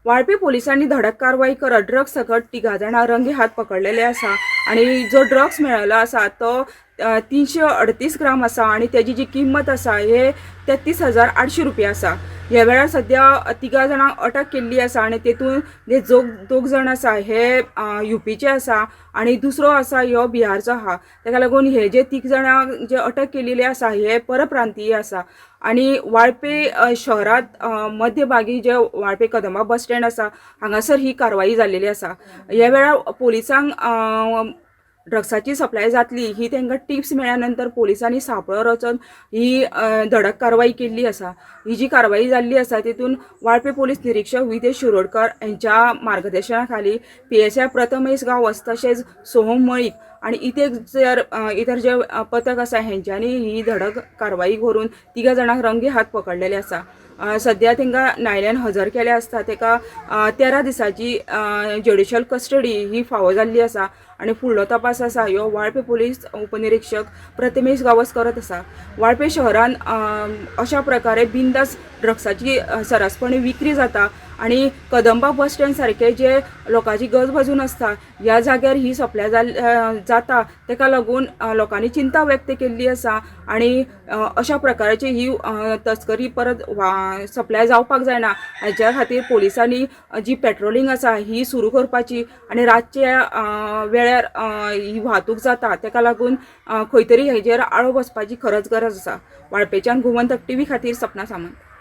वाळपी पोलिसांनी धडक कारवाई करत ड्रग्स सकट तिगां जाणां रंगे हात पकडलेले आसा आनी जो ड्रग्स मेळिल्लो आसा तो 338 ग्राम आसा आनी तेजी जी किंमत आसा हे 33,800 रुपया आसा. ह्या वेळार सद्या तिगां जाणांक अटक केल्ली आसा आनी तेतून जे दोग जाण आसा हे युपीचे आसा आनी दुसरो आसा ह्यो बिहारचो आहा. तेका लागून हे जे तीग जाणांक जे अटक केलेली आसा हे परप्रांतीय आसा आनी वाळपे शहरांत मध्यभागी जे वाळपे कदंबा बस स्टँड आसा हांगासर ही कारवाई जाल्लेली आसा. ह्या वेळार पोलिसांक ड्रग्साची सप्लाय जातली ही तांकां टिप्स मेळ्ळ्या नंतर पोलिसांनी सांपळो रचून ही धडक कारवाई केल्ली आसा. ही जी कारवाई जाल्ली आसा तितून वाळपे पोलीस निरीक्षक विदेश शिरोडकर हेंच्या मार्गदर्शना खाली PSI Prathamesh Gawas तशेंच सोहम मळीक आनी इतर जे पथक आसा हेंच्यांनी ही धडक कारवाई करून तिगां जाणांक रंगे हात पकडलेले आसा. सद्या तांकां न्यायालयान हजर केले आसता ताका 13 दिसांची ज्युडिशल कस्टडी ही फावो जाल्ली आसा आनी फुडलो तपास आसा ह्यो वाळपे पोलीस उपनिरीक्षक प्रथमेश गांवस करत आसा. वाळपे शहरान अशा प्रकारे बिंदास ड्रग्साची सरासपणी विक्री जाता आनी कदंबा बस स्टँड सारके जे लोकांची गजबजून आसता ह्या जाग्यार ही सप्लाय जाता. ताका लागून लोकांनी चिंता व्यक्त केल्ली आसा आनी अशा प्रकाराची ही तस्करी परत सप्लाय जावपाक जायना हाच्या खातीर पोलिसांनी जी पेट्रोलिंग आसा ही सुरू करपाची आनी रातच्या वेळार ही वाहतूक जाता ताका लागून खंय तरी हेजेर आळो बसपाची खरंच गरज आसा. वाळपेच्यान गोमंतक टीव्ही खातीर सपना सामंत.